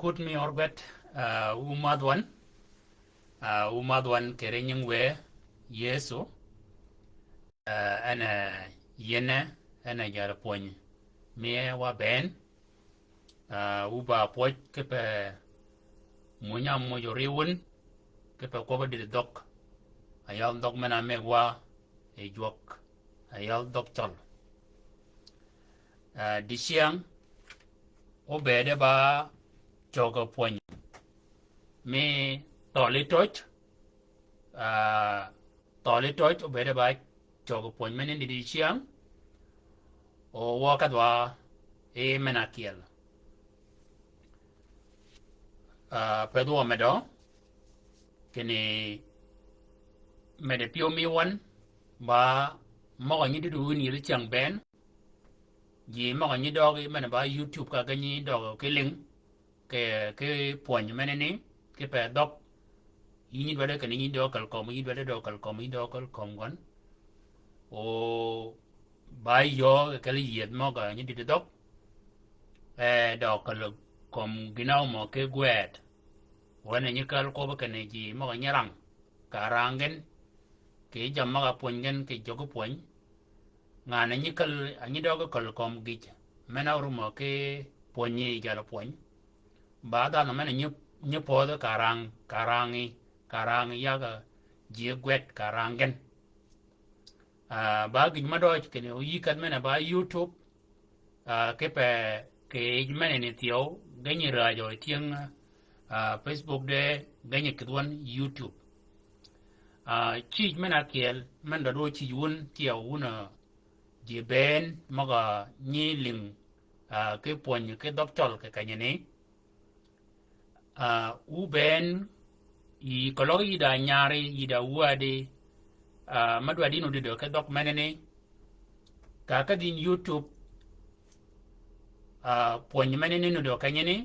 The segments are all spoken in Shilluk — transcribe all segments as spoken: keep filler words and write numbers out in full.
Kut mi ørgwed, ah, wu madh wan, ah, wu madh wan kì ri nying wë Yëso, ah, en, ah, yïëne, en a jalapwöny mi wa bënn, ah, wu ba pwøj kipe mony-a moj ori wun, kipe kwøbb-a dïdï dhøg, a yadh dhøg men-a mëgwa yi jwøk, a yadh dhøg cøl. Ah, diceng, obëëde ba cøgø pwöny mi thøli töj, ah, thøli töj obëëde ba cøgø pwöny men-a ni diceng, o wø kedhwa yi men-a kyel. Ah, pëdhwa omedø, kinni meddi pyëw mi wan, ba møg-a nyi dïdï wun yïdhi cyäng bënn, ji møg-a nyi døøg yi men-a ba YouTube ka ge nyi døøg ki lïng, ki, ki pwöny menani, kipe dhøg, yï nyi dwaddi kinni nyi døøg käl kömi, yï dwaddi døøg käl kömi, yï døøg käl kömi gøn. O ba yöö ki kelli yïëdh møg-a nyi dïdï dhøg, e, døøg käl kömi gïn-a ómø ki gwëd. Wen-a nyi käl kwøbbi kinni ji møg-a nyi rang, ka rang gen, kì jammì møg-a pwöny gen kì jøggi pwöny. Ngan-a nyi käl, a nyi døøg käl kömi gïj men-a orumø ki pwönyi yi jalapwöny. Ba dhanhø men-a nyi, nyi pödhi ka rang, ka rang yi, ka rang yi yag-a ji gwëd ka rang gen. Ah, ba gïj mø døøj kinni oyï kedh men-a ba YouTube, ah, kipe kì yij menani thyew, ge nyi rääjø yi tyëng, ah, Facebook de ge nyi kïdh wøn YouTube. Ah, cïj men-a kyel, men-a dwaddi wø cïj wun thyew wun, ah, ji bënn møg-a nyi lïng, ah, ki pwöny ki dhøg cøl kì kenyani. Ah, wu bënn yi keløg yï da nyari, yï da wädi, ah, mø dwaddi nuddi dø ki dhøg menani. Ka kedhi yin YouTube, ah, pwöny menani nuddi dø kenyani,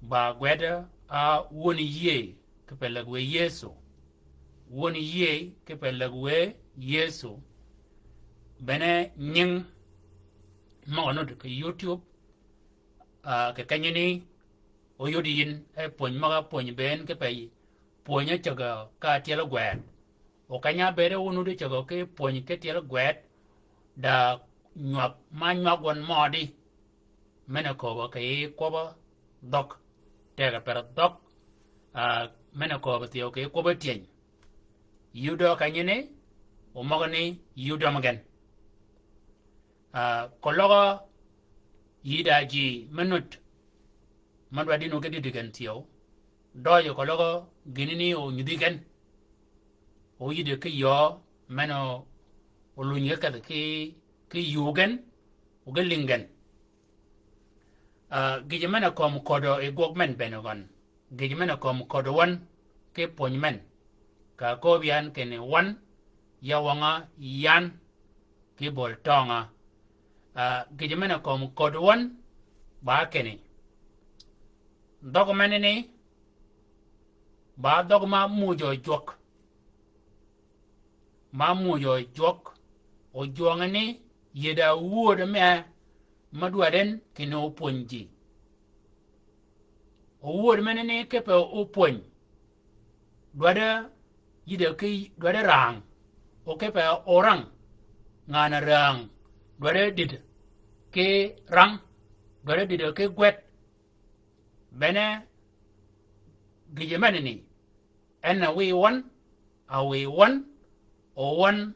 ba gwed, ah, wun yïëy, kipe läg wë Yëso. Wun yïëy, kipe läg wë Yëso. Bene nying møg-a nuddi kì YouTube, ah, kì kenyani, oyod yin, e pwöny møg-a pwöny bënn kipe pwöny-a cäg-a ka tyel gwëd. O keny-a bëëde wu nuddi cäg-a ki pwöny ki tyel gwëd, da nywag, ma nywag wøn mødi. Men-a kööbø kì yij kwøbb-a dhøg, tegø per dhøg, ah, men-a kööbø thyew kì yij kwøbb-a tyëny. Yï ódø kenyani, o møgani yï ódøm gen. Ah, keløg yï da ji me nud, mø dwaddi nu ge dïdï gen thyew. Døøj keløg gïnani o nyudhi gen. O yïddi ki yöö men-a oluny ge kedhi ki, ki yuu gen, o ge lïng gen. Ah, gïjø men-a kömi köddø yi gwøg men bene gøn. Gïjø men-a kömi köddø wøn ki pwöny men. Ka kööb yan kinni wøn, ya wøng-a yan, ki böl tøng-a. Ah, gïjø men-a kömi köddø wøn, ba kinni. Dhøg menani, ba dhøg ma muuj jwøk. Ma muuj jwøk, o jwøng ni, yï da wuöd me, mø dwaddi en kinni opwönyi ji. O wuöd menani kipe opwönyi. Dwaddi yïddi ki, dwaddi rang. O kipe orang. Ngan-a rang. Dwaddi dïddi ki rang. Dwaddi dïddi ki gwed. Bene gïjø menani. En a wiy wøn, a wiy wøn, o wøn,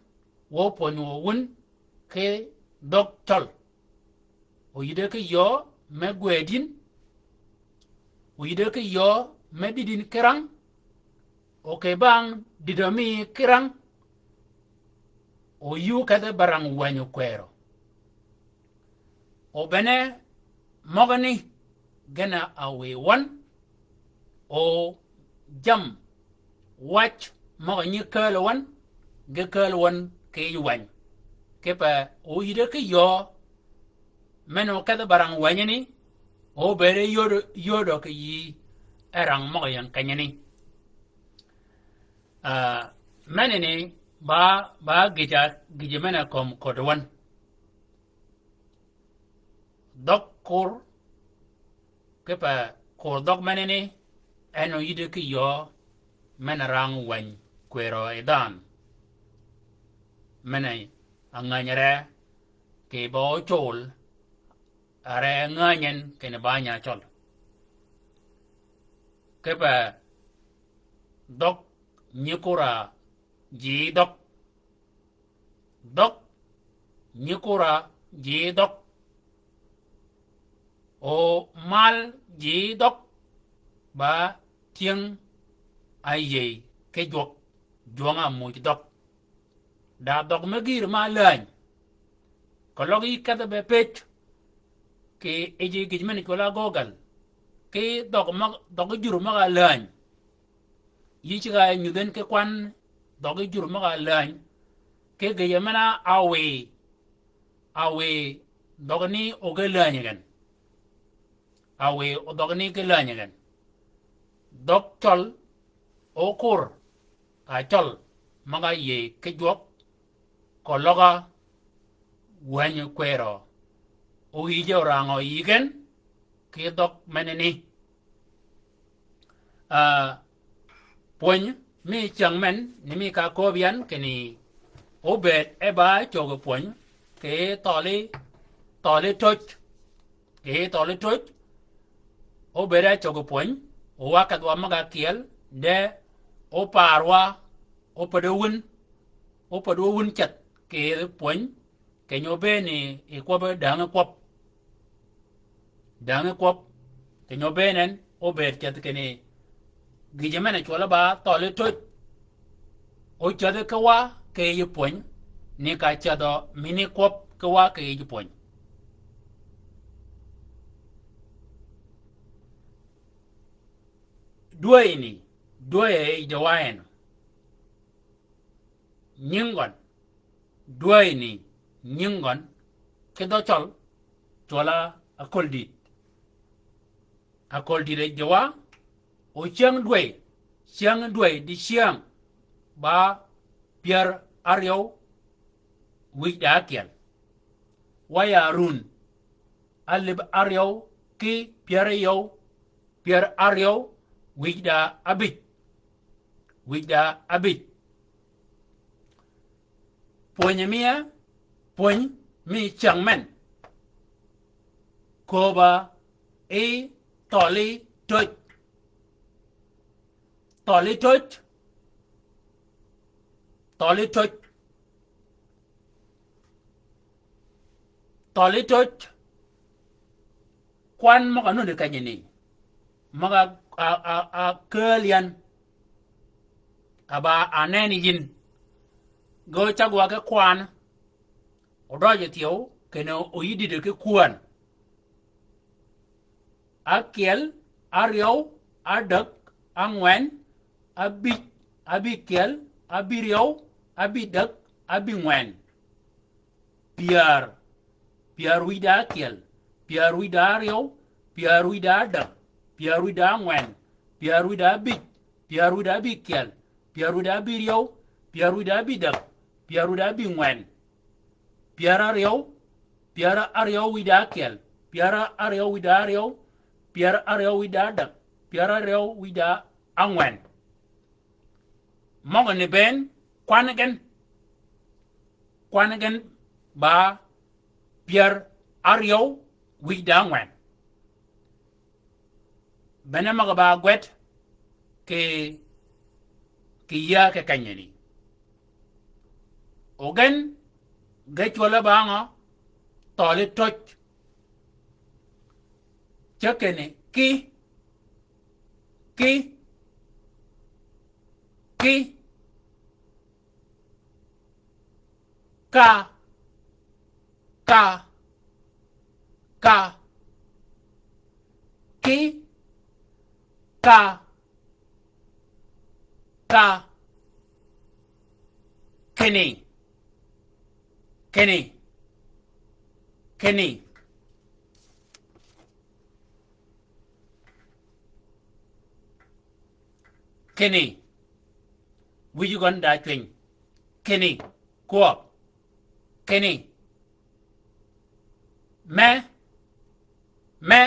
wø pwönyi wø wun, ki dhøg cøl. O yïddi ki yöö me gwëd yïn, o yïddi ki yöö me dïdï yïn ki rang, o kì bang dïdø mi ki rang, o yï kedhi ba rang wänyi kwërø. O bene møgani gen a wiy wøn, o jammì wac møg-a nyi kääl wøn, ge kääl wøn kì yij wäny. Kipe o yïddi ki yöö, men-a okedhi ba rang wänyi ni, o bëëde yödø, yödø kì yï e rang møg-a ying kenyani. Ah, menani ba, ba gïjø, gïjø men-a kömi köddø wøn. Dhøg kur, kipe Kur dhøg menani, en oyïddi ki yöö men-a rang wäny kwërø yi dhanhø. Men-a ngänyere kì ba ócol, a re ngänyen kinni ba nya cøl. Kipe dhøg nyi kura ji dhøg. Dhøg nyi kura ji dhøg. O mal ji dhøg ba tyëng a yïëy ki jwøk, jwøng-a muuj dhøg. Da dhøg me gïr ma lääny. Keløg yï kedhi be pëj kì yij gïj men cwøl-a Google. Ki dhøg møg, dhøg jur møg-a lääny. Yï ceg-a nyudh en ki kwan dhøg jur møg-a lääny. Ki gïjø men-a áwïy, áwïy dhøg ni óge lääny gen. Áwïy dhøg ni ki lääny gen. Dhøg cøl ókur a cøl møg-a yïëy ki jwøk, keløg-a wänyi kwërø. O yïje orangø yï gen ki dhøg menani. Ah, pwöny mi cyäng men ni mi ka köbbi yan kinni óbëëd e ba cöggi pwöny kì thøli, thøli töj. Kì thøli töj, óbëëd e cöggi pwöny, o wa kedh wa møg-a ákyel, de ópar wa, ópäd wun, ópäd wun ceth kì pwöny, keny-a óbëën yi kwøbbi dängí kwøb. Dängí kwøb, keny-a óbëën en, óbëëd ceth kinni gïjø men-a cwøl-a ba thøli töj, ócädhi ki wa kì yij pwöny, ni ka cädhø mini kwøb ki wa kì yij pwöny. Dwäyni, dwäy e yij dø wa en. Nying gøn, dwäyni, nying gøn, ki dhø cøl, cwøl-a Aköldït. Aköldït e yij dø wa, o cyäng dwäy, cyäng dwäy dicyäng, ba pyär áryew wïj da ákyel. Wa ya run, alïb áryew ki pyär áryew, pyär áryew wïj da ábïj. Wïj da ábïj. Pwönyi mi e, pwöny mi cyäng men. Köbb-a yi thøli töj. Thøli töj. Thøli töj. Thøli töj. Kwan møg-a nuti kenyini, møg-a, a, a, a kääl yan, a ba a nenni yïn. Ge ócäg wa ki kwan, odøjø thyew, kinni oyïddi dø ki kwän. Ákyel, áryew, ádäg, ángwen, ábïj, ábïkyel, ábïryew, ábïdäg, ábïngwen. Pyär. Pyär wïj da ákyel, pyär wïj da áryew, pyär wïj da ádäg, pyär wïj da ángwen, pyär wïj da ábïj, pyär wïj da ábïkyel, pyär wïj da ábïryew, pyär wïj da ábïdäg, pyär wïj da ábïngwen. Pyär áryew, pyär áryew wïj da ákyel, pyär áryew wïj da áryew, pyär áryew wïj da ádäg, pyär áryew wïj da ángwen. Møgø ni bënn kwan gen. Kwan gen ba pyär áryew wïj da ángwen. Bene møg-a ba gwed kì, kì yïa kì kenyini. O gen ge cwølle ba ngø? Thøli töj. Ceg kinni ki, ki, ki, ka, ka, ka, ki, ka, ka, kinni, kinni, kinni. Kinni. Wïj gøn da cwiny. Kinni. Kwøb. Kinni. Me. Me.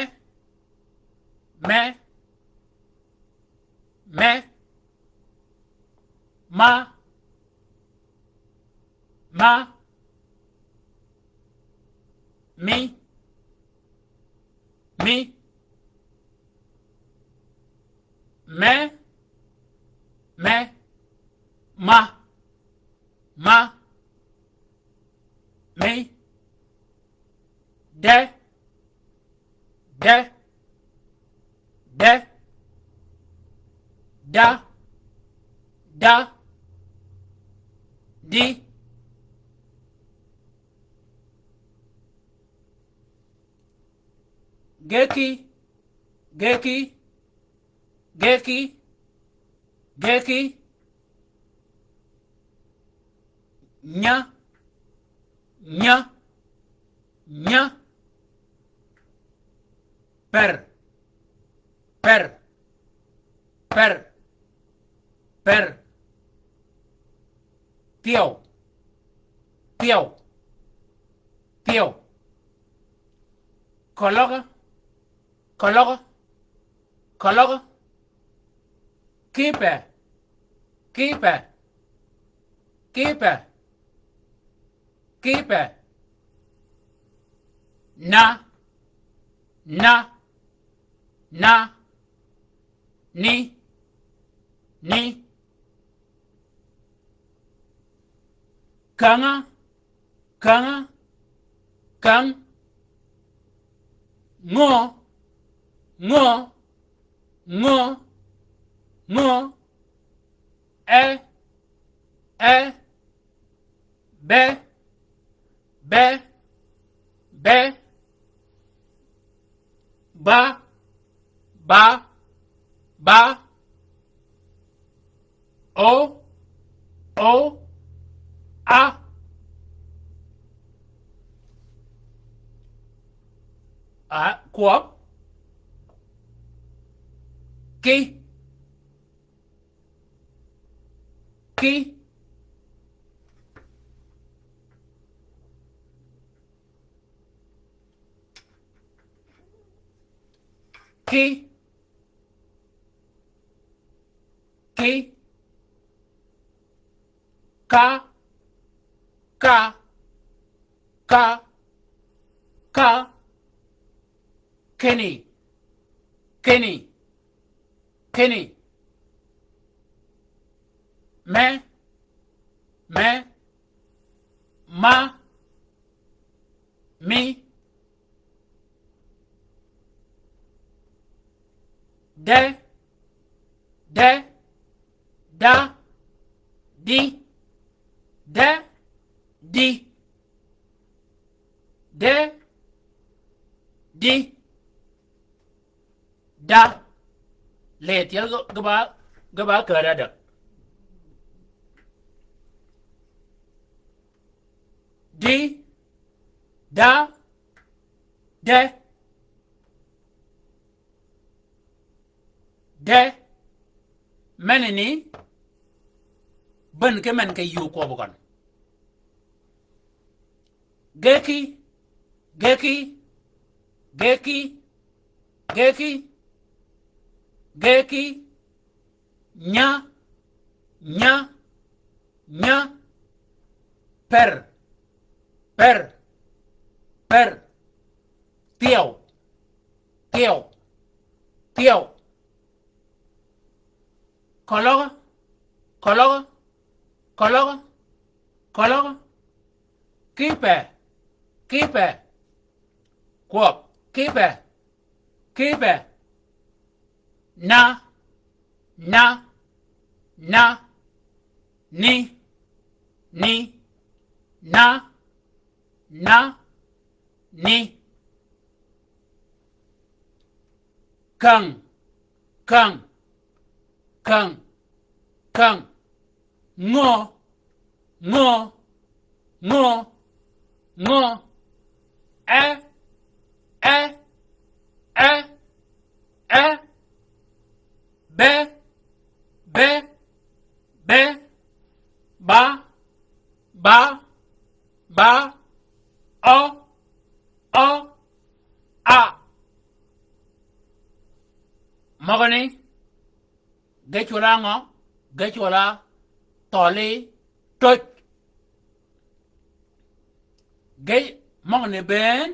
Me. Me. Ma. Ma. Mi. Mi. Me. Me. Ma. Ma. Mi. De. De. De. Da. Da. Di. Geki. Geki. Geki. Geki. Nya. Nya. Nya. Per. Per. Per. Per. Thyew. Thyew. Thyew. Koløg. Koløg. Koløg. Kipe. Kipe. Kipe. Kipe. Na. Na. Na. Ni. Ni. Kanga. Kang. Kang. Ngo. Ngo. Ngo. Ngo. E. E. Be. Be. Be. Ba. Ba. Ba. O. O. A. A. Kwøb. Ki. Ki. Ki. Ki. Ka. Ka. Ka. Ka. Keni. Keni. Keni. Me. Me. Ma. Mi. De. De. Da. Di. De. Di. De. Di. Da. Leet yel ge ba, ge ba kääd ádäg. Di. Da. De. De. Menani. Bän ki men ki yuu kwøb gøn. Geki. Geki. Geki. Geki. Geki. Nya. Nya. Nya. Per. Per. Per. Thyew. Thyew. Thyew. Koløg. Koløg. Koløg. Koløg. Kipe. Kipe. Kwøb. Kipe. Kipe. Na. Na. Na. Ni. Ni. Na. Na. Ni. Kang. Kang. Kang. Kang. Ngo. Ngo. Ngo. Ngo. E. E. E. E. Be. Be. Be. Ba. Ba. Ba. O. O. A. Møgø ni. Ge cwøl-a ngø? Ge cwøl-a thøli töj. Ge møgø ni bënn,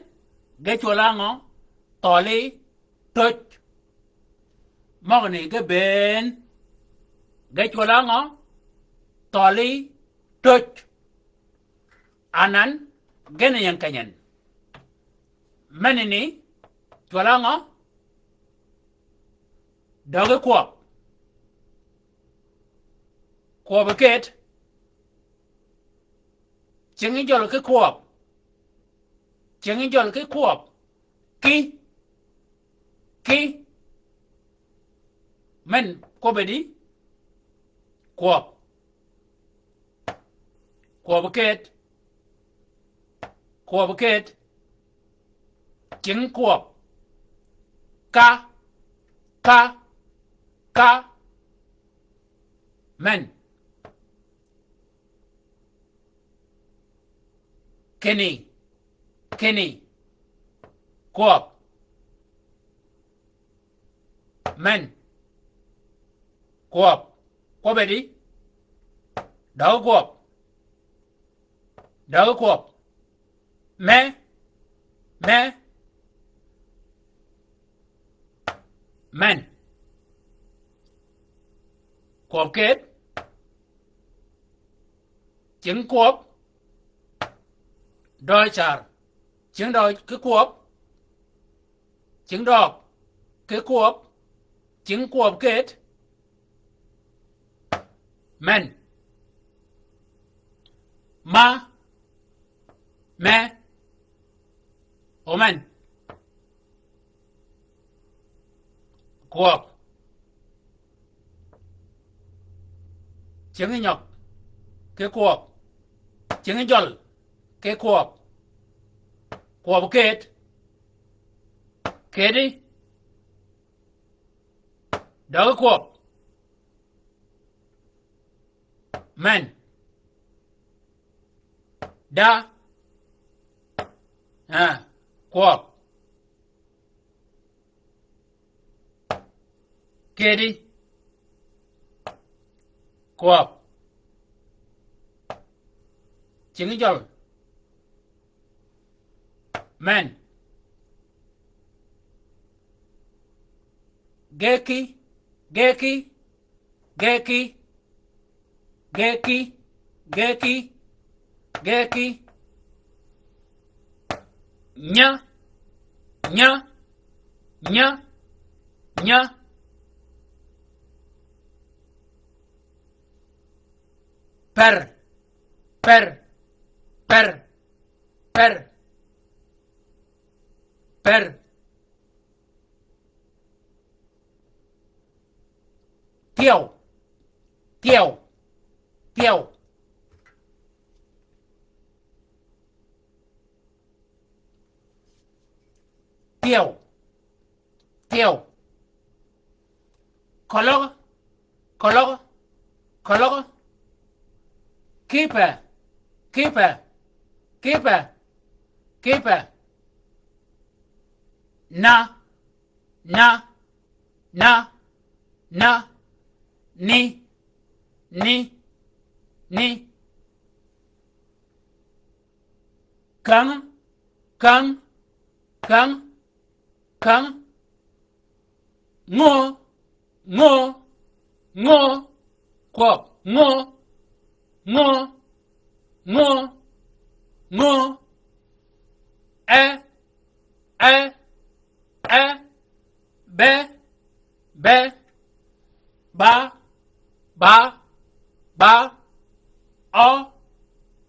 ge cwøl-a ngø? Thøli töj. Møgø ni ge bënn, ge cwøl-a ngø? Thøli töj. Anan, gen ying kenyen. Menani, cwøl-a ngø? Døgi kwøb. Kwøb ked. Cingi jøl ki kwøb. Cingi jøl ki kwøb. Ki. Ki. Men kwøb di. Kwøb. Kwøb ked. Kwøb ked. Cingi kwøb. Ka. Ka. Ka. Men. Kinni. Kinni. Kwøb. Men. Kwøb. Kwøb di. Døgi kwøb. Døgi kwøb. Me. Me. Men. Kwøb ked. Cingi kwøb. Døøj car. Cingi døøj ki kwøb. Cingi døøj ki kwøb. Cingi kwøb ked. Men. Ma. Me. O men. Kwøb. Cingi nyøg ki kwøb. Cingi jøl ki kwøb. Kwøb ked. Kedi. Døgi kwøb. Men. Da. Ah, kwøb. Kedi. Kwøb. Cingi jøl. Men. Geki, geki, geki, geki, geki, geki. Nya, nya, nya, nya. Per, per, per, per, per. Tyew, tyew, tyew. Tyew, tyew. Koløg, koløg, koløg. Kipe, kipe, kipe, kipe. Na, na, na, na. Ni, ni, ni. Kang, kang, kang, kang. Ngo, ngo, ngo. Kwøb, ngo, ngo, ngo, ngo. E, e, e. Be, be. Ba, ba, ba. Ø,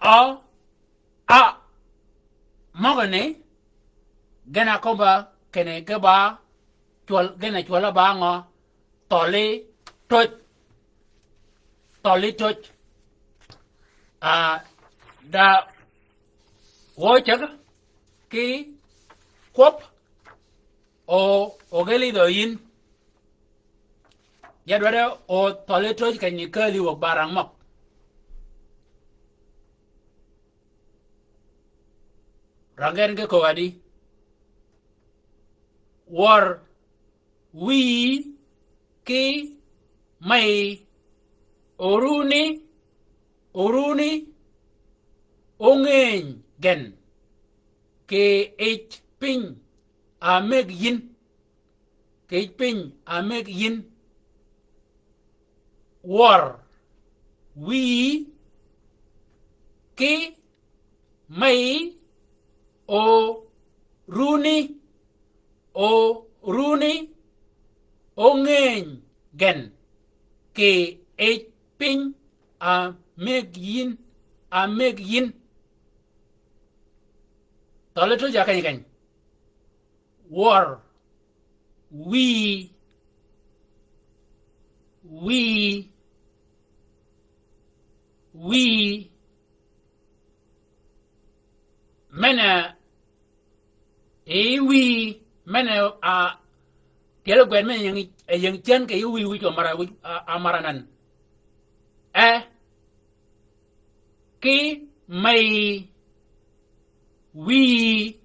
ø. A, møgø ni, gen-a köbba kinni ge ba, cwøl, gen-a cwøl-a ba ngø, thøli töj. Thøli töj. A, da wø ceg ki kwøb, o, o ge lidhø yïn. Ya dwaddi o thøli töj keny-a kääli wäg ba rang møg. Rang gen ki köög adi. Wør wïyi ki Mey, oruni, oruni, óngëny gen, kì yij piny a mëggi yïn, kì yij piny a mëggi yïn. Wør wïyi ki mey, oruni, oruni, óngëny gen, kì yij piny a mëggi yïn, a mëggi yïn. Thøli töjji a keny keny. Wør wïyi, wïyi, wïyi. Men-a, e wïyi, men-a, a, tyel gwed men-a ying, ying cen kì yij wïyi wïj ko mara, wïj, a, a mara nan. E, ki mey, wïyi,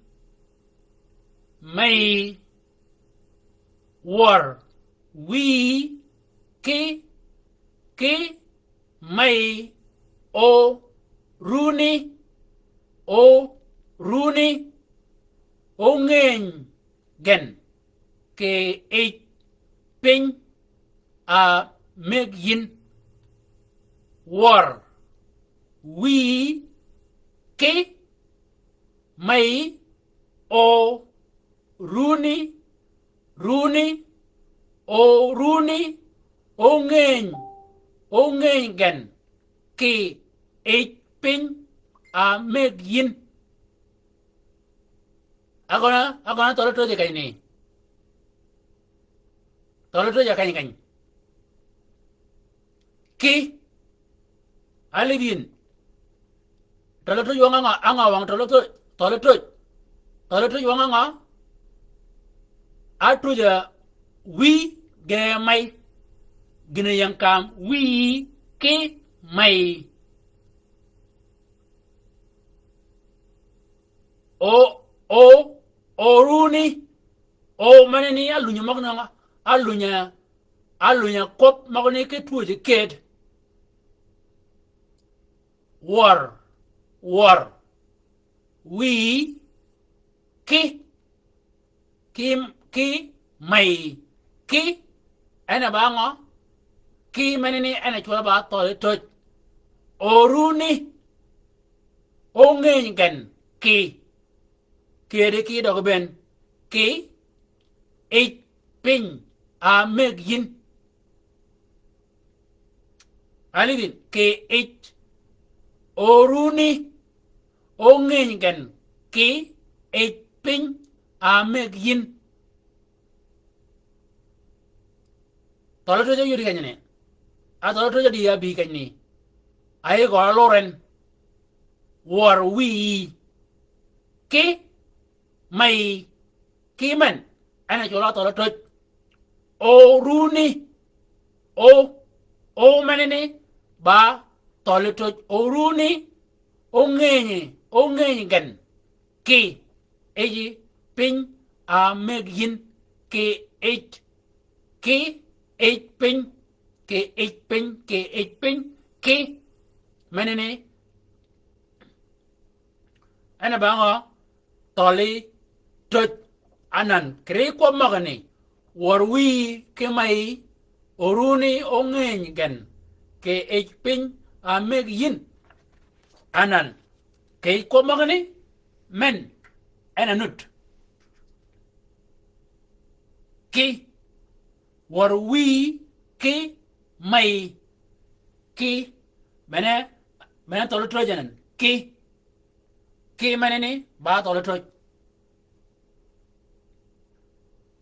mey, wør wïyi ki, ki mey, oruni, oruni, óngëny gen, kì yij piny a mëggi yïn. Wør wïyi ki mey, oruni, runi, oruni, óngëny, óngëny gen, kì yij piny a mëggi yïn. Agøna, agøna thøli töjji keny ni. Thøli töjji keny keny. Ki, alidh yïn. Thøli töjji wøng-a ngø, a ngø wøng thøli töjji, thøli töjji. Thøli töjji wøng-a ngø. Atwöjji wïyi ge mey. Gïn-a ying kam wïyi ki mey. O, o, oruni. O menani alunyi møgani ngø, alunyi, alunyi kwøb møgani ki twöjji ked. Wør, wør wïyi ki, ki, ki mey, ki, en a ba ngø, ki menani en a cwøl ba thøli töjji. Oruni, óngëny gen, kì, kedi ki døg bënn, kì yij piny a mëggi yïn. Alidh yïn, kì yij, oruni, óngëny gen, kì yij piny a mëggi yïn. Thøli töjji yudi kenyani. A thøli töjji di a bï kenyani. Ayi gø a lur en. Wør wïyi ki mey, ki men, en a cwøl a thøli töjji. Oruni, o, o menani ba thøli töjji. Oruni, óngëny, óngëny gen, kì yij piny a mëggi yïn, kì yij, kì yij piny, kì yij piny, kì yij piny, ki menani en a ba ngø, thøli töjji anan. Kì ri kwøb møgani, wør wïyi ki mey, oruni, óngëny gen, kì yij piny a mëggi yïn. Anan. Kì yij kwøb møgani, men, en a nud. Ki, wør wïyi ki mey, ki, mene, mene thøli töjji anan. Ki, ki menani ba thøli töjji.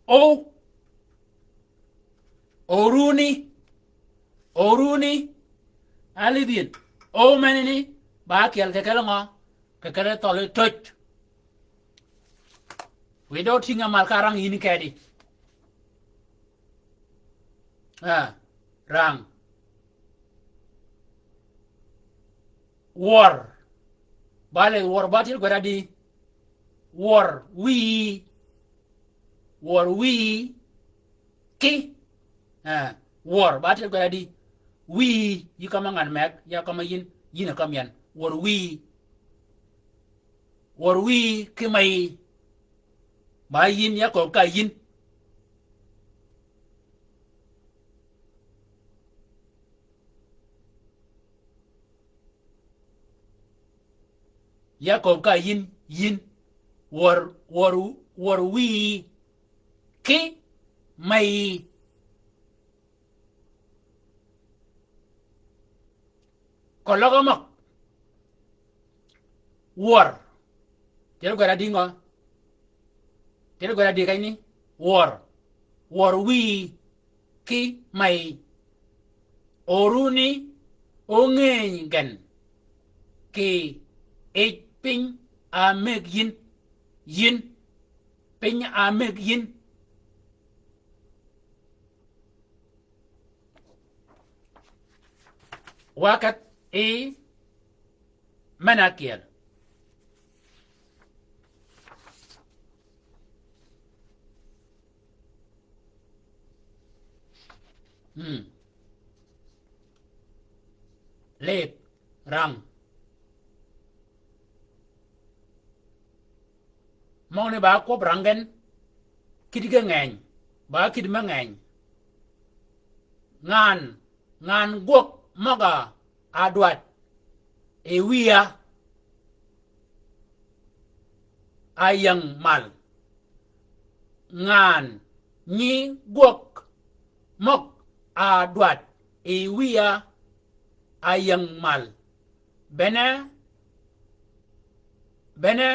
O, oruni, oruni, alidh yïn. O menani ba kyel kì kelli ngø, kì kelli thøli töjji. Wi dø tïnga mal ka rang yïn kedi. A, rang. Wør. Ba le wør ba tyel gwed adi. Wør wïyi. Wør wïyi. Ki. A, Wør, ba tyel gwed adi? Wïyi, yï kømmi ngan meg, ya kømmi yïn, yïn a kømmi yan. Wør wïyi. Wør wïyi ki meyi. Ba yïn ya köbbi ka yïn. Ya köbbi ka yïn, yïn. Wør, wør, wør wïyi ki meyi. Koløg møg. Wør. Tyel gwed adi ngø? Tyel gwed adi keny ni? Wør. Wør wïyi ki meyi. Oruni óngëny gen kì yij piny a mëgg yïn. Yïn. Piny a mëgg yïn. Wa kedhi men ákyel. Hmm. Lid, rang. Møgani ba kwøb rang gen kïddi ge ngeny, ba kïddi me ngeny. Ngan, ngan gwøg møg-a dwaddi wïya, áyäng mal. Ngan nyi gwøg møg-a dwaddi wïya, áyäng mal. Bene, bene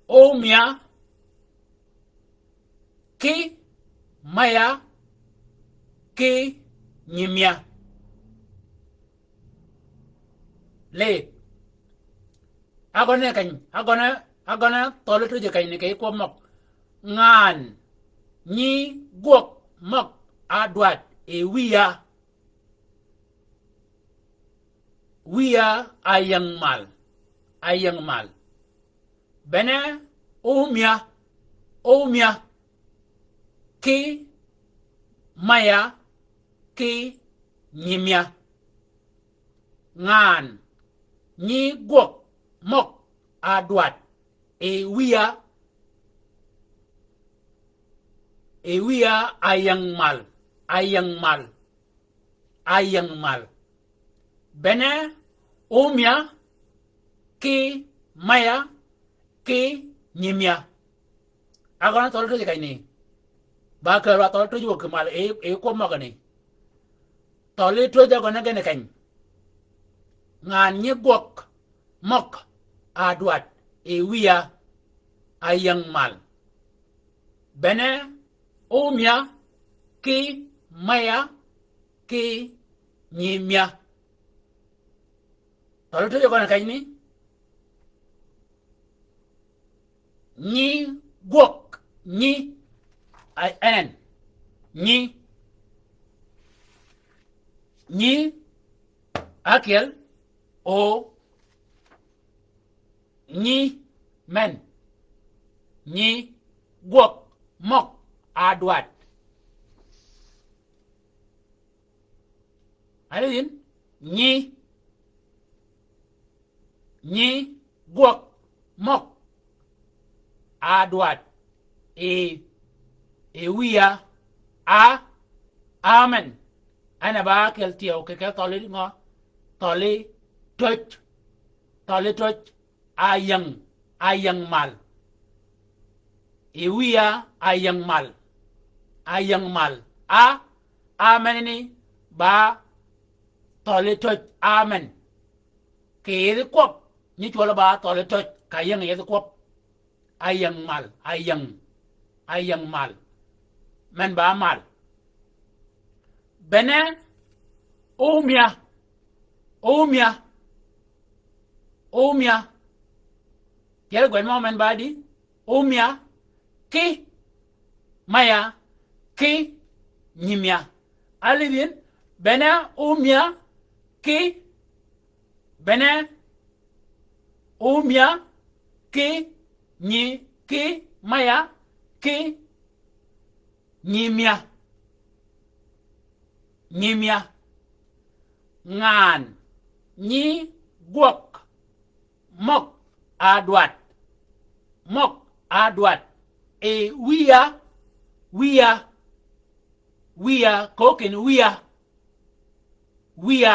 ómïa ki meya ki nyimïa. Lid. Ágøne keny, ágøne, ágøne thøli töjji keny ni kì kwøb møg. Ngan nyi gwøg møg-a dwaddi wïya. Wïya áyäng mal, áyäng mal. Bene ómïa, ómïa ki meya ki nyimïa. Ngan nyi gwøg møg-a dwaddi wïya, wïya áyäng mal, áyäng mal. Áyäng mal. Bene ómïa ki meya ki nyimïa. Ágøne thøli töjji keny ni. Ba kër wa thøli töjji wøg kì mal, e, e kwøb møgani. Thøli töjji ágøne gen keny. Ngan nyi gwøg møg-a dwaddi wïya, áyäng mal. Bene ómïa ki meya ki nyimïa. Thøli töjji ágøne keny ni. Nyi gwøg, nyi, a, en, nyi, nyi, ákyel, o, nyi, men, nyi gwøg møg-a dwaddi. Alidin, nyi, nyi gwøg møg-a dwaddi wïya, a, amen. En a ba ákyel tyeu kì, kì thøli ngø? Thøli töj. Thøli töj. Áyäng, áyäng mal. Wïya áyäng mal. Áyäng mal. A, amen ni ba thøli töj, amen. Kì yethi kwøb, nyi cwøl ba thøli töj, ka yäng yethi kwøb. Áyäng mal, áyäng, áyäng mal. Men ba mal. Bene ómïa, ómïa, ómïa. Tyel gwed mø men ba di? Ómïa ki meya ki nyimïa. Alidin, bene ómïa ki, bene ómïa ki nyi, ki meya ki nyimïa. nyimya. Ngan nyi gwøg møg a dwadd. Møg a dwadd. E wiya, wiya, wiya, köög kinni wiya, wiya.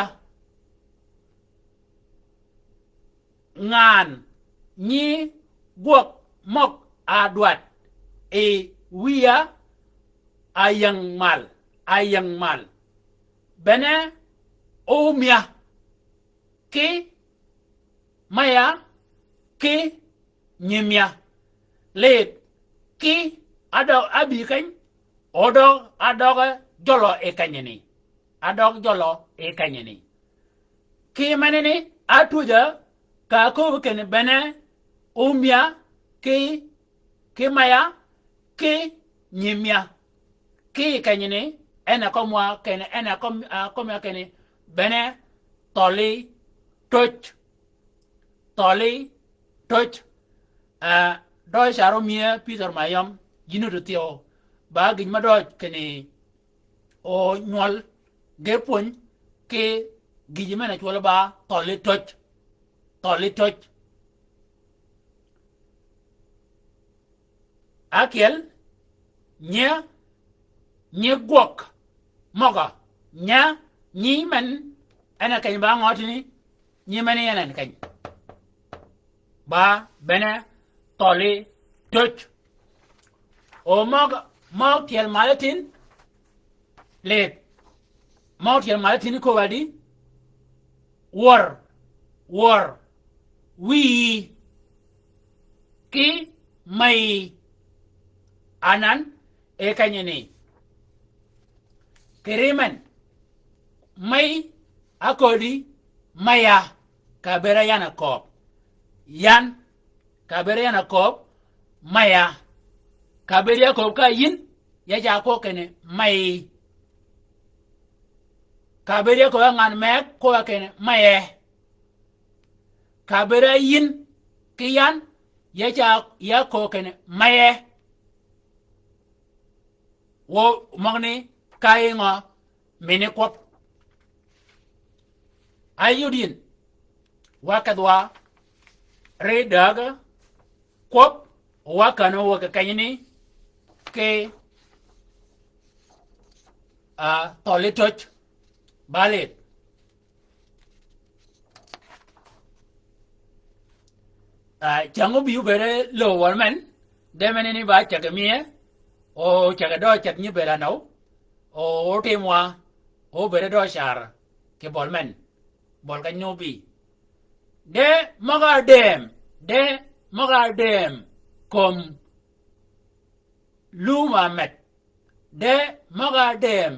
Ngan nyi gwøg møg a dwadd. E wiya a yäng mal, a yäng mal. Bene ómya ki maya ki nyimya. Lid ki adøg abï keny, odøg adøg jølø yi kenyini. Adøg jølø yi kenyini. Ki meneni atwöjjø ka kööb kinni bene ómya ki, ki maya ki nyimya. Ki kenyini, en a kömi kinni, en a kömi, a kömi kinni bene thøli töj. Thøli töj. A, døøj car ómie Pïtør Mayøm, yïn ódø thyew. Ba gïj me døøj kinni ónywøl ge pwöny ki gïj men-a cwøl ba thøli töj. Thøli töj. Ákyel, nyi, nyi gwøg møgø, nyi, nyi men, en a keny ba ngøtini, nyi men en en keny. Ba bene thøli töj. O møg, møg tyel mal tin, lid. Møg tyel mal tin köög adi, wør, wør, wiyi, ki meyi. Anan, e kenyini. Kì ri men, meyi, áköddi, meya, kà bëëd á yan a kööb. Yan, kà bëëd á yan a kööb, meya. Kà bëëd ya kööb ka yïn, ya ca kwøb kinni meyi. Kà bëëd ya kööb ka ngan meg, kwøb kinni meye. Kà bëëd á yïn ki yan, ya ca, ya kööb kinni meye. Wø møgani ka yï ngø mini kwøb. Ayud yïn, wa kedhwa ri däg kwøb, wa kän-a wäg kenyini ki, a, thøli töj. Ba lid. A, cäng óbï óbëëd e lööw wøl men, de meneni ba cäg-a mie, o cäg-a døøj ceth nyi bëëd anøw, o ótimwa, óbëëd e døøj car kì bøl men, bøl keny ni óbï. De møg-a dëëm, de møg-a dëëm kömi lum a med. De møg-a dëëm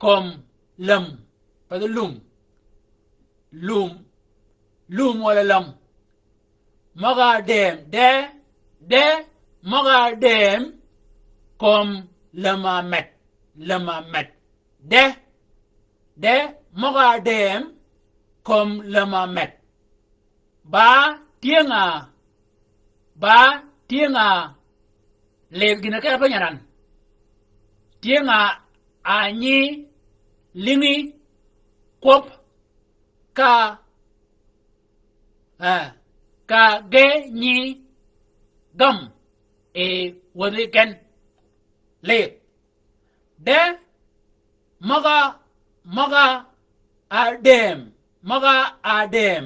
kömi läm, path lum. Lum. Lum walà läm. Møg-a dëëm, de, de møg-a dëëm kömi läm a med, läm a med. De, de møg-a dëëm kömi läm a med. Ba tyëng-a, ba tyëng-a, lid gïn-a ke ápenyi anan. Tyëng-a, a nyi lïngi kwøb ka, e, ka ge nyi gam yi wäthi gen. Lid. De møg-a, møg-a dëëm, møg-a dëëm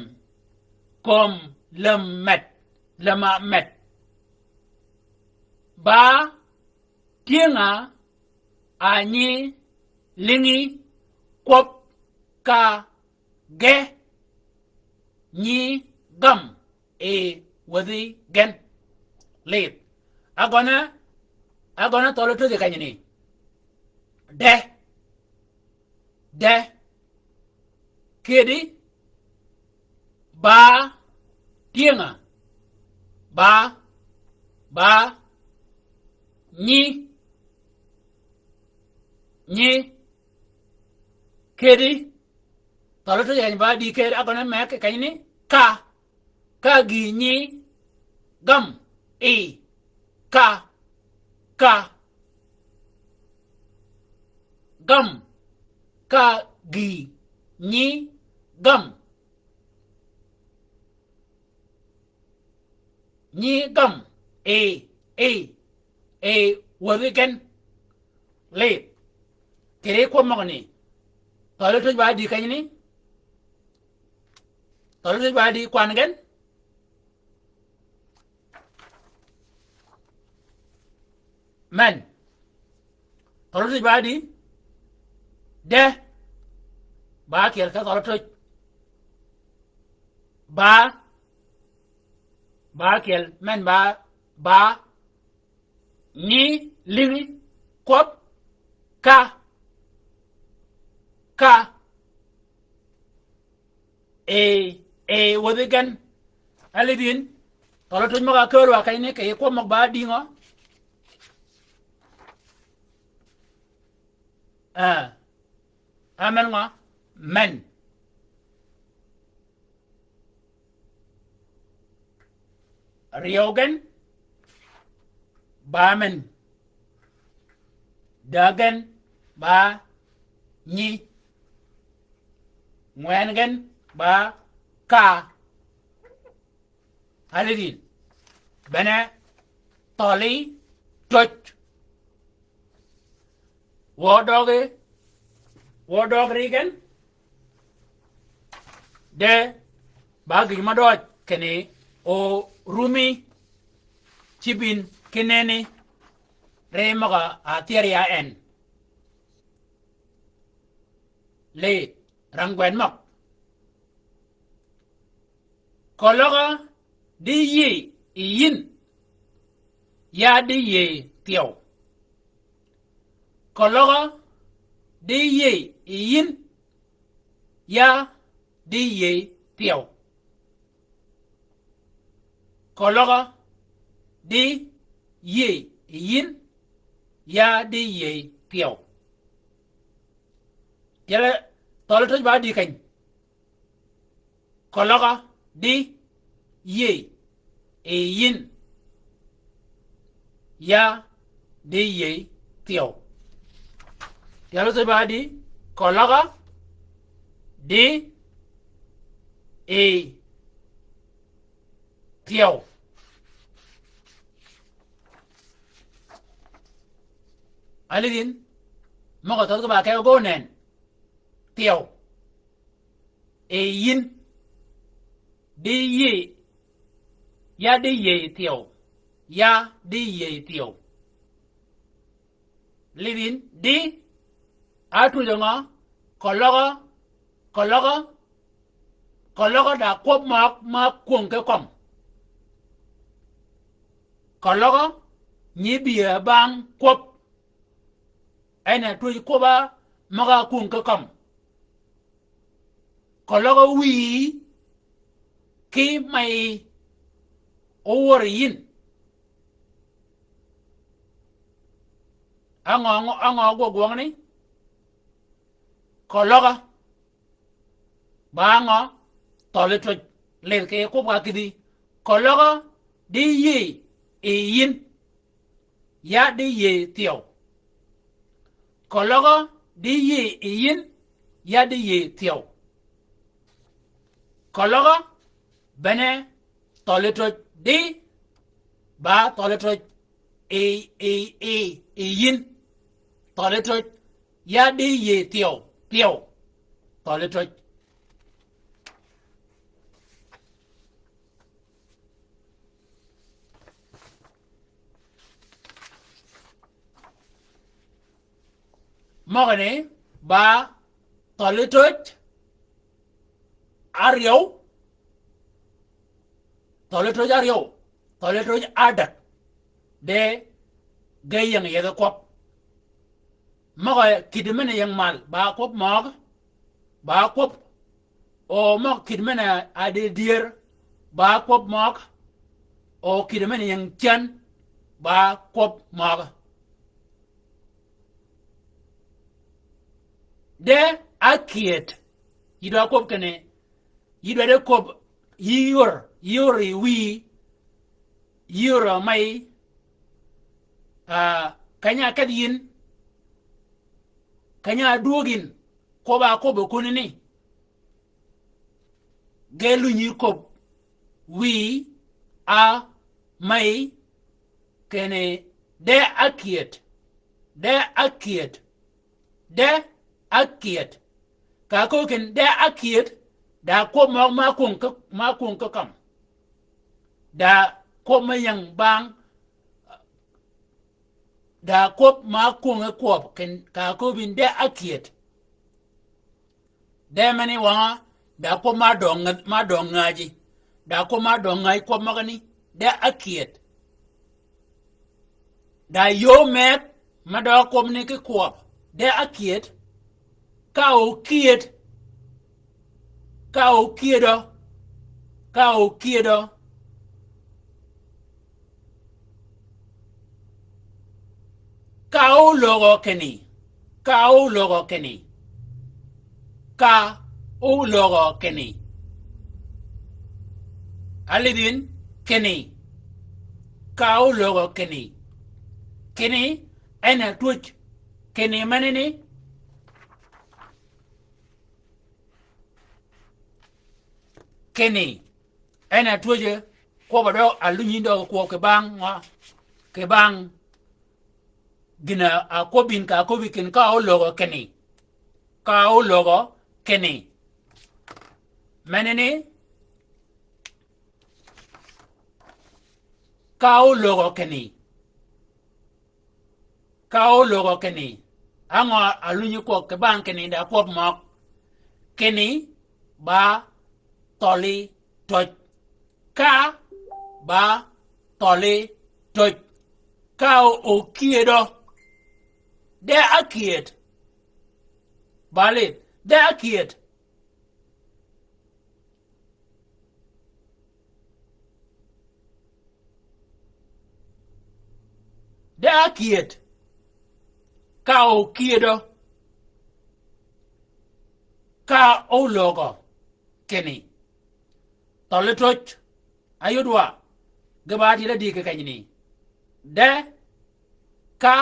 kömi läm med, läm a med. Ba tyëng-a a nyi lïngi kwøb ka ge nyi gam yi wäthi gen. Lid. Ágøn-a, ágøn-a thøli töj kenyini. De. De. Kedi. Ba. Tyëng-a. Ba. Ba. Nyi. Nyi. Kedi. Thøli töj keny ba di kedi, ágøn-a meg kenyini ka. Ka gï nyi gam yi. Ka. Ka. Gam. ka, gï, nyi, gam. Nyi gam, e, e, e, wäthi gen. Lidh. Kì ri kwøb møgø ni. Thøli töj ba di kenyni. Thøli töj ba di kwan gen. Men. Thøli töj ba di. De. Ba kyel ka thøli töj. Ba. Ba kyel men ba. Ba. Nyi, lïngi, kwøb, ka. Ka. E, e, wäthi gen. Alidin. Thøli töj møg-a kääl wa kenyni kì kwøb møg ba di ngø. A. Amen ngø. Men. Ryew gen ba men. Däg gen ba nyi. Ngwen gen ba ka. Alidin. Bene thøli töj. Wø døgi, wø døg ri gen. De ba gïj mø døøj kinni o rumi cïbin kineni ri møg-a thyër ya en. Lidh, rang gwed møg. Keløg-a di yïëy yi yïn, ya di yïëy thyew. Keløg-a di yïëy yi yïn, ya di yïëy thyew. Keløg-a di yïëy yi yïn, ya di yïëy thyew. Tyelø, thøli töj ba di keny. Keløg-a di yïëy yi yïn, ya di yïëy thyew. Tyelø töj ba di, keløg-a di yïëy thyew. Alidin, møg-a thøth ki ba ke gø nen. Thyew. E yïn. Di yïëy. Ya di yïëy thyew. Ya di yïëy thyew. Lidh yïn, di. Átwöjø ngø, keløg-a, keløg-a, keløg-a da kwøb møg ma kwöng ki kømm. Keløg-a, nyi bï-a bang kwøb. En a twöj kwøb-a møg-a kwöng ki kømm. Keløg-a wïyi ki meyi ówör yi yïn. Á ngø, á ngø, á ngø gwøg gwøngni? Keløg-a. Ba ngø, thøli töj, lidh kì kwøb ka kïdhi. Keløg-a di yïëy yi yïn, ya di yïëy thyew. Keløg-a di yïëy yi yïn, ya di yïëy thyew. Keløg-a bene thøli töj di, ba thøli töj yi, yi, yi, yi yïn. Thøli töj ya di yïëy thyew, thyew. Thøli töj. Møgani ba thøli töj áryew, thøli töj áryew, thøli töj ádäg. De ge ying yethi kwøb. Møg-a kïddi men-a ying mal, ba kwøb møg, ba kwøb. O møg kïddi men-a di dyër, ba kwøb møg. O kïddi men-a ying cän, ba kwøb møg. De ákyëëd, yï dwa kwøb kinni, yï dwa de kwøb, yï yor, yï yor yi wïyi, yï yor meyi, a, keny-a ákedh yïn, keny-a ádwöög yïn, Kwøbb-a ákwøbbi kunani. Ge lunyi kwøb. Wïy, a, mey, kinni de ákyëd. De ákyëd. De ákyëd. Ka áköbbi kinni de ákyëd, da kwøb møg-a kwöng ki, møg-a kwöng ki kømmi. Da kwøb me ying bang, da kwøb møg-a kwöng ki kwøb, kinni ka áköbbi ni de ákyëd. De meni wøng-a, da kwøb mø døng, mø døng ngäji. Da kwøb mø døng ngäji kwøb møgani, de ákyëd. Da yöö meg, mø døøg kwøbani ki kwøb, de ákyëd. Ka ókyëd. Ka ókyëdø. Ka ókyëdø. Ka ólögø kinni. Ka ólögø kinni. Ka ólögø kinni. Alidin kinni. Ka ólögø kinni. Kinni en a twöj. Kinni menani. Kinni en a twöje, kwøbb-a dø alunyi dø kwøb kì bang ngø, kì bang gïn-a kwøbbi yïn ka áköbbi kinni ka ólögø kinni. Ka ólögø kinni. Menani, ka ólögø kinni. Ka ólögø kinni. Á ngø alunyi kwøb kì bang kinni da kwøb møg? Kinni ba thøli töj. Ka ba thøli töj. Ka ókyëdø. De ákyëd. Ba lidh. De ákyëd. De ákyëd. Ka ókyëdø. Ka ólögø kinni. Thøli töj. Áyodwa. Ge ba átyel ádï kì kenyni. De, ka,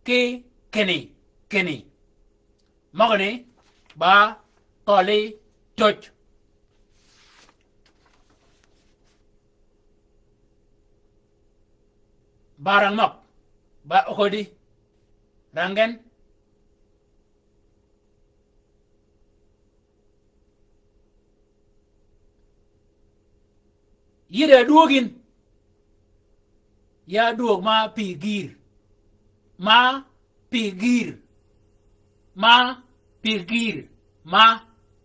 ki, kinni, kinni. Møgani ba thøli töj. Ba rang møg, ba okodi. Rang gen. Yïddi adwöög yïn. Ya dwöög ma pï gïïr. Ma pï gïïr. Ma pï gïïr. Ma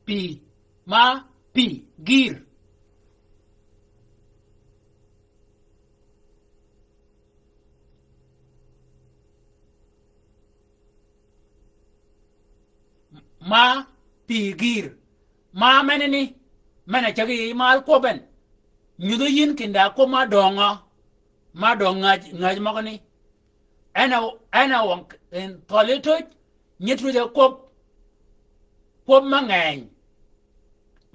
pï. Ma pï gïïr. Ma pï gïïr. Ma menani, men-a cägi yi mal kwøb en. Nyudhi yïn kinda kwøb ma døngø. Ma døng ngäj, ngäj møgani. En a, en a wøng, en thøli töj, nyi twöj-a kwøb, kwøb mø ngeny.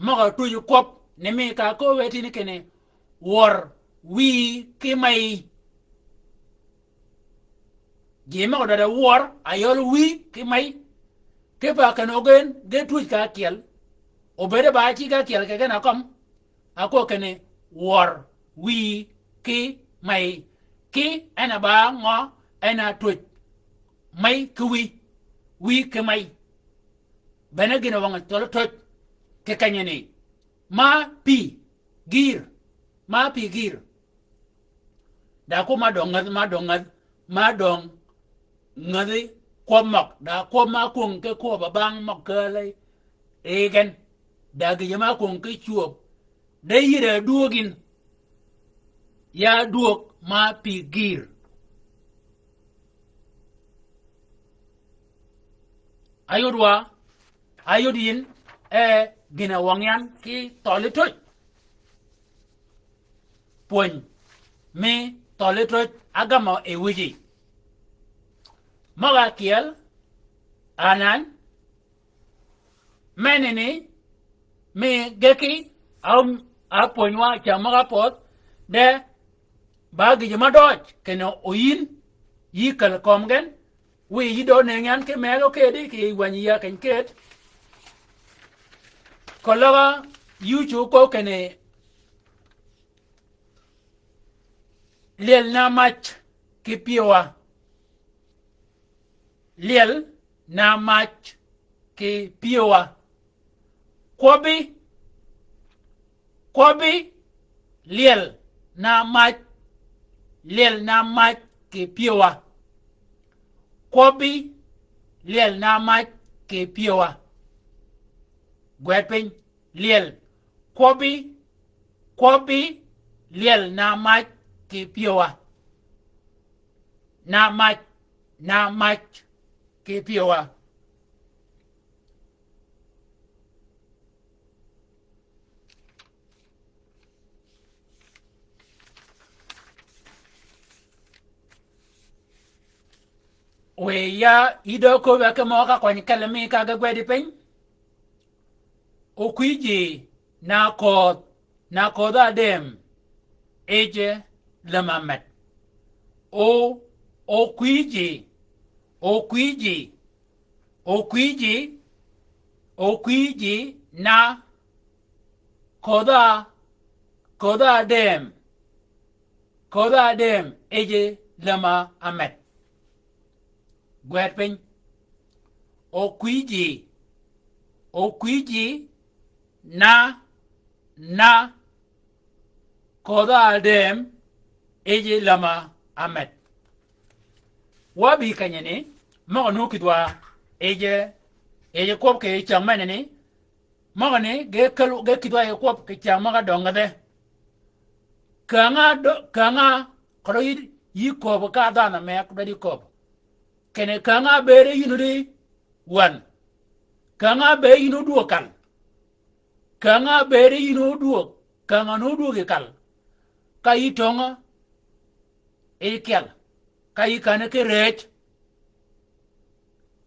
Møg-a twöj kwøb, ni mi ka áköbbi tïni kinni, wør wïyi ki meyi. Ji møg-a dwaddi wør, a yøl wïy ki mey. Kipe a kenni ogen, ge twöj ka ákyel. Obëëd ba ácïg ákyel kì gen a kømmi. Ákwøb kinni wør wïyi ki mey. Ki en a ba ngø, en a twöj. Mey ki wïy. Wïy ki mey. Bene gïn-a wøng thøli töj. Kì kenyani. Ma pï gïïr. Ma pï gïïr. Da kwøb ma døng ngädhi, ma døng ngädhi, ma døng ngädhi kwøb møg. Da kwøb ma kwöng ki kwøb-a bang møg kääl yi gen. Da gïjø ma kwöng ki cwöb. De yïddi adwöög yïn. Ya dwöög ma pï gïïr. Ayod wa, ayod yïn, e, gïn-a wøng yan ki thøli töj. Pwöny mi thøli töj ágamø yi wïji. Møg-a ákyel, anan, menani, mi geki, a, ápwönywa cam møg-a ápödh, de, ba gïjø ma døøj, kinni oyïn, yï käl kömi gen, Wiy yï dø nëngi yan ki megø kedi kì wänyi ya keny ked. Keløg-a yï ócuggi köög kinni lyel na mac kì pyëwa. Lyel na mac kì pyëwa. Kwøbbi, kwøbbi lyel na mac, lyel na mac kì pyëwa. Kwøbbi lyel na mac kì pyëwa. Gwed piny, lyel. Kwøbbi, kwøbbi lyel na mac kì pyëwa. Na mac, na mac kì pyëwa. Wiy ya yï dø köbbi ki mø ka kwany kelli mi ka ge gwedi piny. Okwïjji na ködh, na ködh Adam yij lämi amed. O, okwïjji, okwïjji, okwïjji, okwïjji na ködh, ködh Adam, ködh Adam yij lämi amed. Gwed piny. Okwïjji, okwïjji na, na ködh Adam yij lämi amed. Wa bï kenyani, møg-a nuu kïdhwa yij, yij kwøb kì cäng menani, møgani ge kelli, ge kïdhwa yij kwøb kì cäng møg-a døngedhe. Käng-a dø-, käng-a kelo yï, yï köbbi ka dhanhø me dwaddi köbbi. Kinni käng-a bëëde yïn ódi wän. Käng-a bëëde yïn ódwöög kal. Käng-a bëëde yïn ódwöög. Käng-a nodwöög yi kal. Ka yï töngø, yij kyel. Ka yï känni ki rëëj.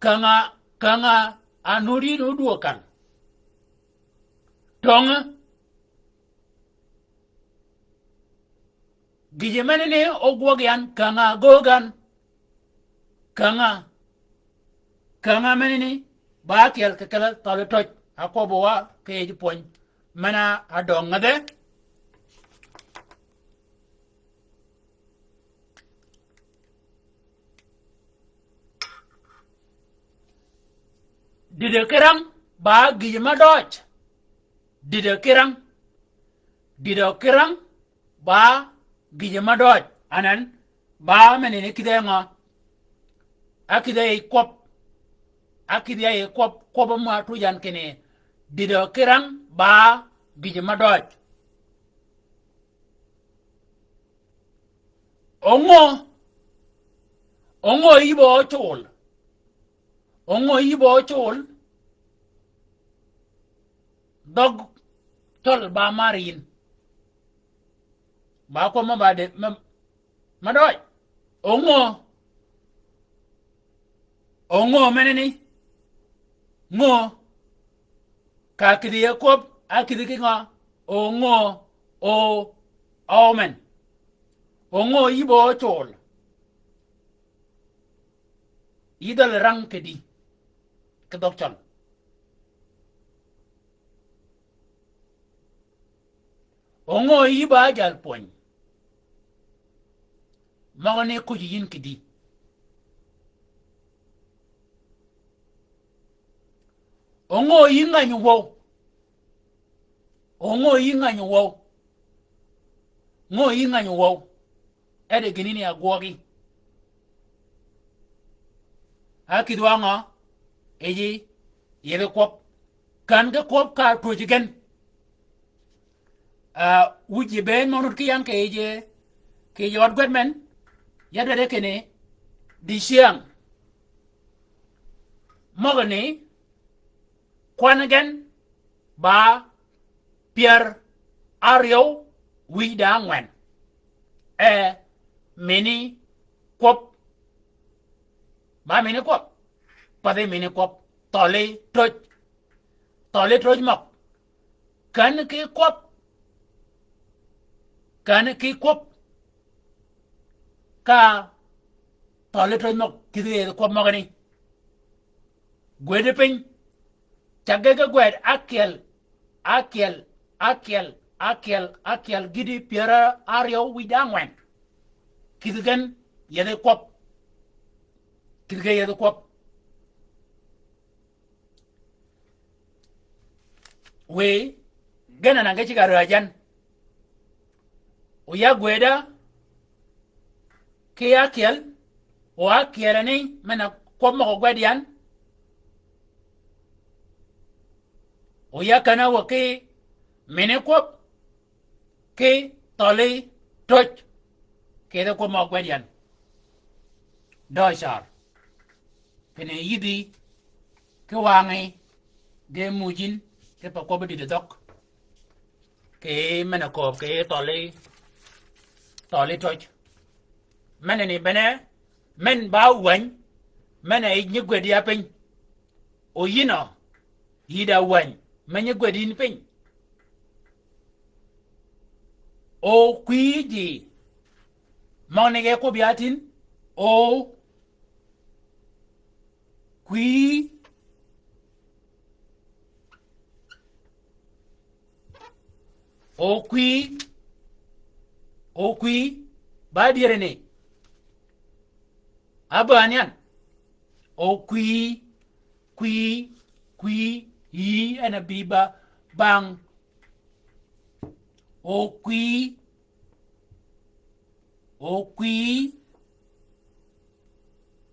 Käng-a, käng-a nodï nodwöög kal. Töngø. Gïjø menani ógwøg yan käng-a göög yan. Käng-a. Käng-a menani ba ákyel kì kelli thøli töj. Akwøbbi wa kì yij pwöny. Men-a døngedhe. Dïdø ki rang ba gïjø me døøj. Dïdø ki rang. Dïdø ki rang ba gïjø me døøj. Anan, ba menani kïdhi ngø? Akïdhi yi kwøb. Akïdhi yi kwøb, kwøb mø átwöj yan kinni. Dïdø ki rang ba gïjø me døøj. Óngø, óngø yï bø ócul? Óngø yï bø ócul? Dhøg cøl ba mar yïn. Ba kwøb me ba de, me, me døøj. Óngø, óngø menani? Ngø? Ka kïdhi yi kwøb, akïdhi ki ngø? Óngø, o, o men. Óngø yï bø ócul? Yï dhøli rang kidi. Ki dhøg cøl. Óngø yï ba jal pwöny? Møgø ni kuj yïn kidi. Óngø yï ngänyi wøw? Óngø yï ngänyi wøw? Ngø yï ngänyi wøw? Ede gïnani agwøgi. Akïdhi wa ngø? Yij, yij kwøb. Kän ki kwøb ka twöj gen. Ah, wïj yi bënn mø nud ki yan kì yij, kì yij ød gwed men, ya dwaddi kinni, dicäng. Møgani, kwan gen ba pyär áryew wïj da ángwen. E, mini kwøb. Ba mini kwøb. Pathi mini kwøb. Thøli töj. Thøli töj møg. Kän ki kwøb. Kän ki kwøb. Ka Thøli töj møg kïdhi yethi kwøb møgani. Gwëdi piny. Cagge ki gwed ákyel, ákyel, ákyel, ákyel, ákyel, gïti pyär áryew wïj da ángwen. Kïdhi gen yethi kwøb. Kïdhi gen yethi kwøb. Wiy, gen anan ge cigg-a rääj yan. O ya gwëda, ki ákyel, o ákyel ni, men-a kwøb møg-a gwed yan. O ya kän-a wä ki mini kwøb, ki thøli töj, kì yethi kwøb møg-a gwed yan. Dø car. Kinni yïdhi, ki wangí, ge muj yïn, ki pa kwøbbi dïdhi dhøg. Kì men-a kööb, kì thøli, thøli töj. Men-a ni bene, men ba wäny, men-a yij nyi gwed ya piny. O yïn ø, yï da wäny, me nyi gwed yïn piny. O kwï ji, møgani ge kwøb ya tïn, o kwï, o kwï, o kwï, ba dyere ni. Ábäni yan. O kwï, kwï, kwï, yï en a bï ba, bang. O kwï, o kwï,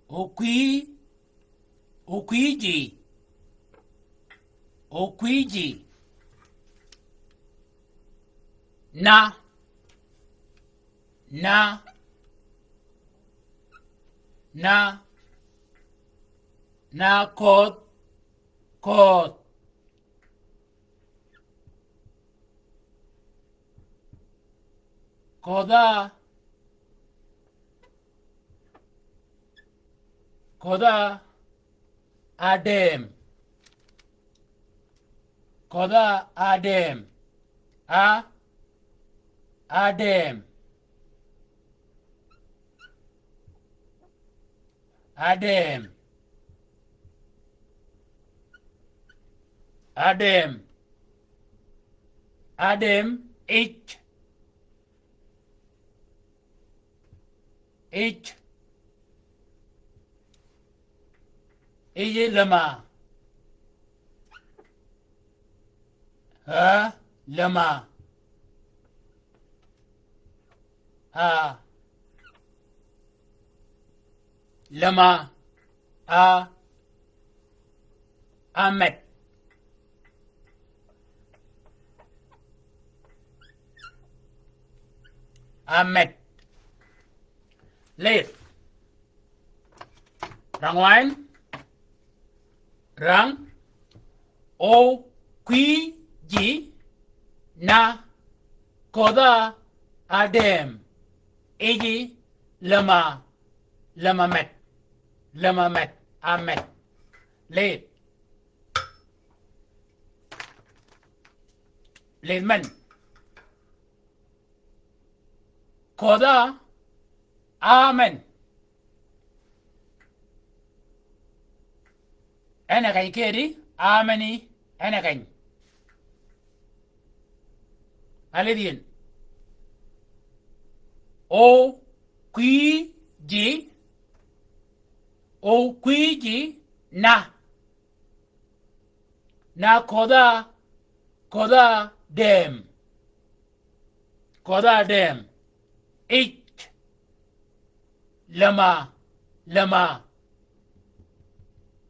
o kwï, o kwï ji. O kwï ji. Na. Na. Na. Na ködh. Ködh. Ködha. Ködha. Adem. Ködha adem. A. Adem. Adem. Adem. Adem, ij. Ij. Ij läma. Aa, läma. Aa. Läma. Aa. Amet. Amet. Lith. Rang wine. Rang. O kwï ji na ködha adem. Iji läma, läma met. Läma met. Amet. Lith. Lith men. Ködha amen. En a keny kedi, ameni, en a keny. Alidh yin. O kwï ji, o kwï ji na. Na ködha, ködha dem. Ködha dem. Ij. Läma, läma.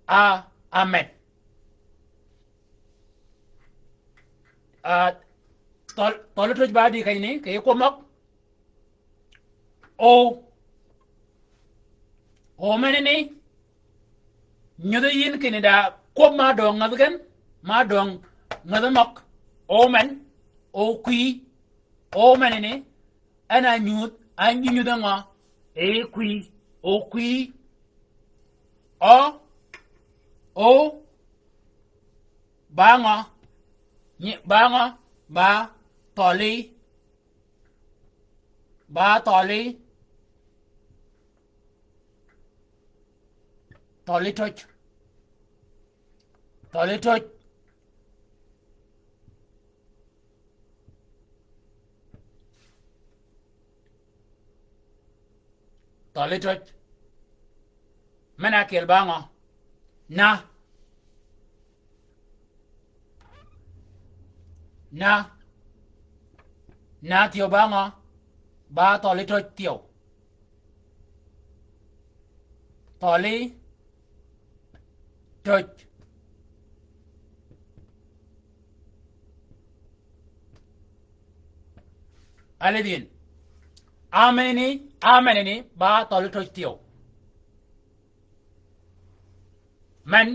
A, amet. A, thøl, thøl töj ba di keny ni, kì kwøb møg. O. O meni ni. Nyudhi yin kinni da kwøb ma døng ngädhi gen, ma døng ngädhi møg. O men, o kwï. O meni ni. En a nyudh, a nyudh ngø. E kwï, o kwï. O. O. Ba ngø. Nyi, ba ngø, ba thøli. Ba thøli. Thøli töj. Thøli töj. Thøli töj. Men-a ákyel ba ngø? Na. Na. Na thyew ba ngø? Ba thøli töj thyew. Thøli töj. Alidin. Amenini, amenini, ba thøli töj thyew. Men,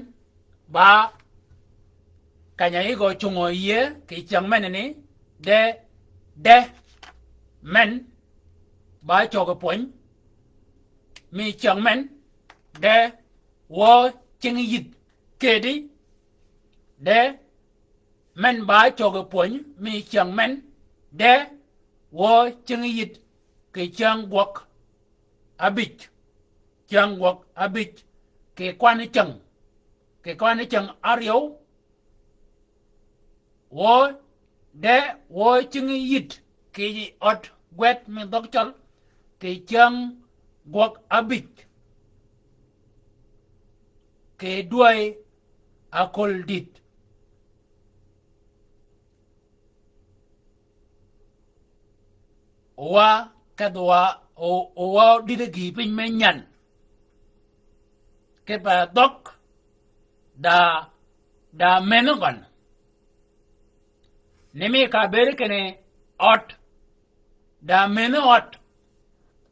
ba, keny-a yï gø cungø yie, kì cyäng menini, de, de, men, ba cøgø pwöny, mi cyäng men, de, wø cing yïdh kedi, de, men ba cøgø pwöny mi cyäng men, de, wø cing yïdh kì cyäng gwøg ábïj, cyäng gwøg ábïj, kì kwanni cyäng, kì kwanni cyäng áryew, wø de wø cing yïdh kì ød gwed mi dhøg cøl kì cyäng gwøg ábïj kì dwäy aköl dït. Owa kedh wa, o-, owa dïdhi gïï piny me nyan. Kipe dhøg da, da menhø gøn. Ni mi ka bëëd kinni ød, da menhø ød.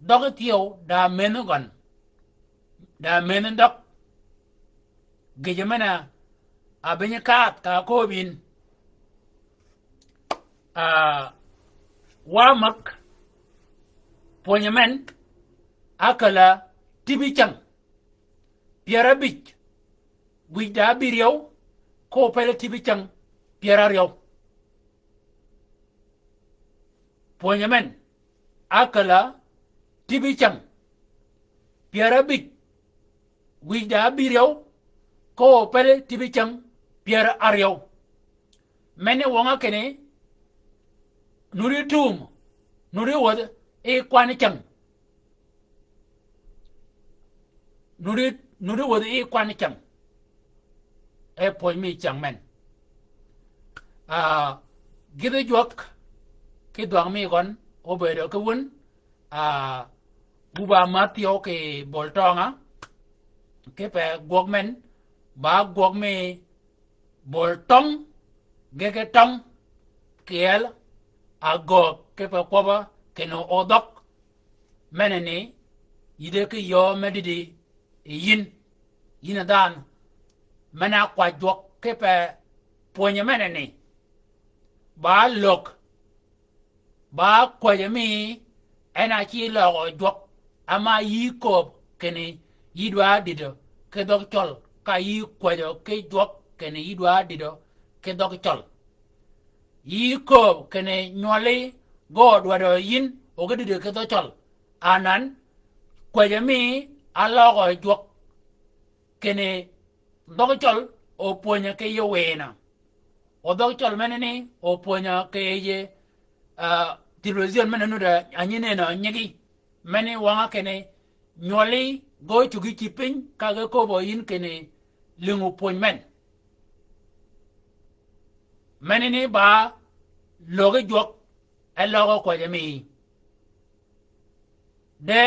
Dhøg thyew, da menhø gøn. Da menhø dhøg. Gïjø men-a, a biny kaath ka kööb yïn. Ah, wa mäg, pwönyø men, ákäl-a tibi cäng pyär ábïj, wïj da ábïryew, ko pële tibi cäng pyär áryew. Pwönyø men, ákäl-a tibi cäng pyär ábïj, wïj da ábïryew, ko pële tibi cäng pyär áryew. Meni wøng-a kinni, nuddi tum, nuddi wädhi yi kwanni cäng. Nuddi, nuddi wädhi yi kwanni cäng. E pwöny mi cäng men. Ah, gïdhi jwøk, ki dhwang mi gøn, obëëdø ki wun, ah, wu ba mädh thyew kì bol tøng-a, kipe gwøg men, ba gwøg mi bol tøng, gege tøng, kyeel, agöög, kipe kwøbb-a, kinni odhøg, meneni, yïdhe ki yöö me dïdï yi yïn, yïn a dhanhø, men-a kwäj jwøk kipe pwönyø meneni, ba lög, ba kwäjø mi en a ci løgø jwøk, ama yï kööb kinni yï dwa dïdø ki dhøg cøl, ka yï kwäjø ki jwøk kinni yï dwa dïdø ki dhøg cøl. Yï kööb kinni nywøli gø dwadø yïn o ge dïdø ki dhøg cøl. Anan, kwäjø mi áløgø jwøk kinni dhøg cøl opwönyø ki yï wïnø. O dhøg cøl meneni opwönyø ki yï, ah, television men-a nudd-a nyi nënø nyigi. Meni wøng-a kinni nywøli gø cuggi cïb piny ka ge köbbø yïn kinni lïngu pwöny men. Meneni ba löggi jwøk e løgø kwäjø mi. De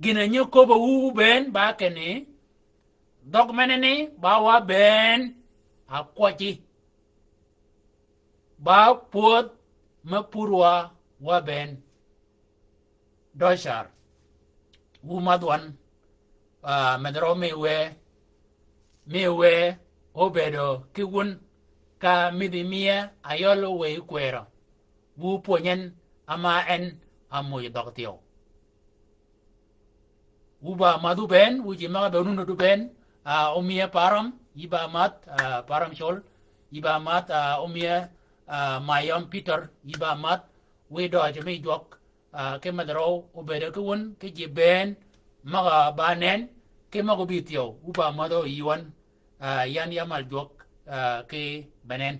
gïn-a nyi köbbø wu bënn ba kinni, dhøg meneni ba wa bënn akwøji. Ba pwödh me pur wa, wa bënn. Dø car. Wu mädh wøn, ah, medh røw mi wë, mi wë obëëdø ki wun ka midhi miye ayøl wëy kwërø. Wu pwöny en, ama en a muj dhøg thyew. Wu ba mädh wu bënn, wu ji møg-a be nudd wu bënn, ah, omiye Param, yï ba mädh, ah, Param Col, yï ba mädh, ah, omiye, ah, Mayøm Pïtør, yï ba mädh, wiy døøj mi jwøk, ah, ki medh røw obëëdø ki wun, ki ji bënn, møg-a ba nënn, Ki møg-a óbï thyew, óbï mødhø yï wøn, yan ya mal jwøk ki benen.